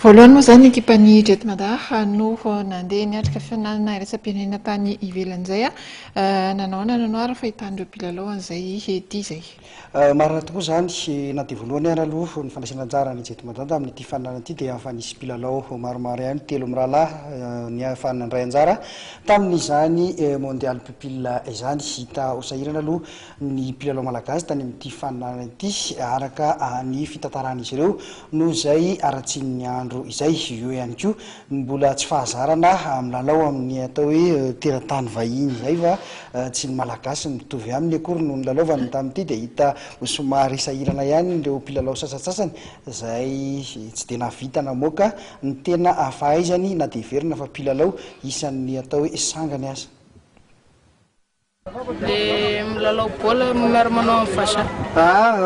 Voalohany moa izany ny ekipan'ny Jet Mada no nandeha niatrika fihaonana iraisam-pirenena tany ivelany izay. Nanao ahoana nanao ary ny fahitan'ireo mpilalao an'izay dia izay? Marina tokoa izany, na dia voalohany ary aloha ny fandraisana anjara ny Jet Mada tamin'ity faninanana ity dia efa nisy mpilalao maromaro ihany, telo mirahalahy ny efa nandray anjara tamin'izany Mondial Pupille izany. Hita ho sahirana aloha ny mpilalao malagasy tany amin'ity faninanana ity araka ny fitantaran'izy ireo noho izay haratsian'ny andro izay. Eo ihany koa ny mbola tsy fahazarana milalao amin'ny atao hoe teratany vahiny izay fa tsy ny malagasy mitovy aminy akory no nilalaovany tamin'ity dia hita ho somary sahirana ihany ireo mpilalao sasantsasany izay tsy dia nahavita namoaka ny tena fahaizany na dia heverina fa mpilalao isan'ny atao hoe sangany aza. Le milalao baolina miara manao amin'ny vazaha. Ah,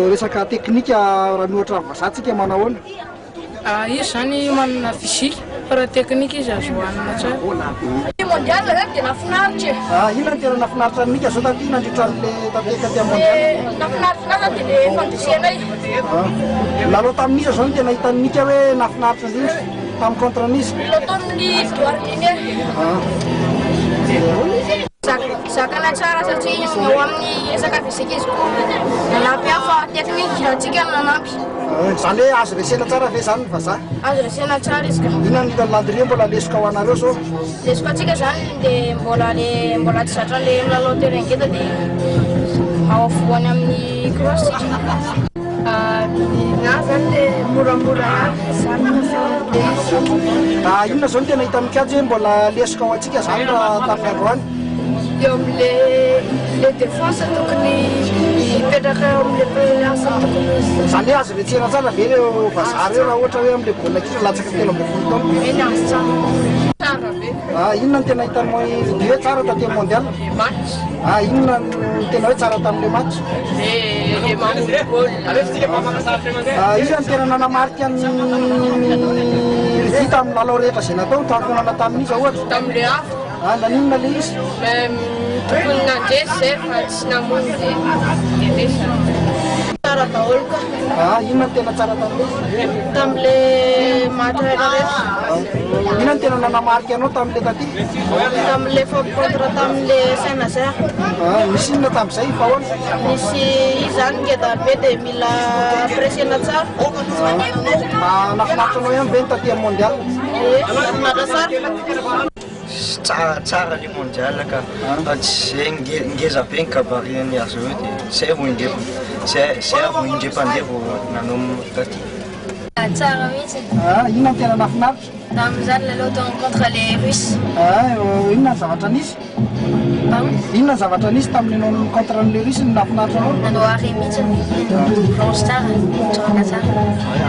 resaka teknika raha miohatra amin'ny vazaha tsika manao ahoana? Ah, izy zany manana physique fa raha teknika izy azo hohanina tsara. Ny mondial zany dia nafinaritra e. Ah, inona no tena nafinaritra an'i Mika zao taty nandritra an'le taty taty amin'ny mondial? Le nafinaritra anahy zany dia le fandresenay. Ah, lalao tamin'iza zao no tena hitan'i Mika hoe nafinaritra indrindra? Tamin'ny contre an'iza? Lalao tamin'ny Douarnenez. Ah. Zakana tsara satria eo amin'ny resaka physique izy koa nanampy ahy fa technique antsika no nanampy. Izany hoe azo resena tsara ve izany ny vazaha? Azo resena tsara izy ka. Inona no hitan'i Landry mbola lesoka ho anareo zao? Lesoka antsika zany dia mbola le mbola tsy zatra le milalao terrain ngeda dia ao afovoany amin'ny cross tsika. Ny ahy zany le moramora ihany zany no Ah, inona zao no tena hitan'i Mikajy hoe mbola lesoka ho antsika zany raha tamin'ny androany? Eo amin'le le défense tokony hipetraka eo amin'le place tokony izy. Zany hoe azo retsena tsara ve ireo vazaha ireo raha ohatra hoe amin'le baolina kitra latsaka ny 13 taona? Eny azo tsara. Tsara be. Ah, inona no tena hitan'i Rudy hoe tsara taty amin'ny mondial? Match. Ah, inona no tena hoe tsara tamin'le match? Le le mamono baolina. Ah, iza no tena nanamarika an'i Rudy tamin'ny lalao rehetra izay natao, takonana tamin'iza ohatra? Tamin'le afo. Ah, naninona le izy? Tokony nandresy zay fa tsy namono dia resy. Tsara daholo ka. Ah, inona no tena tsara tamin'le izy? Tamin'le match rehetra rehetra. Inona no tena nanamarika anao tamin'le taty? Tamin'le faute contre tamin'le Saint-Nazaire. Ah, nisy inona tamin'izay fa ahoana? Nisy izy zany ngeda be dia mila presena tsara. Ah, nahafinaritra anao ihany ve ny taty amin'ny mondial? Ie, nahafinaritra tsara. Tsara tsara le mondial ka fa tsy zay ngeza be ny gabarit ny azy eo de zay vao indray zay zay vao indray mpandeha vao nanao taty. Tsara mihitsy. Ah, inona no tena nahafinaritra? Tamin'izany lalao tao contre les Russes. Ah, inona ny zavatra nisy? Inona ny zavatra nisy tamin'ny nanao contre les Russes no nahafinaritra anao? Nanao arrêt mihitsy. Plonge tsara, nitsoraka tsara.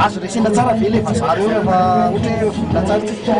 Azo resena tsara ve le vazaha reo rehefa ohatra hoe vonona tsara tsika?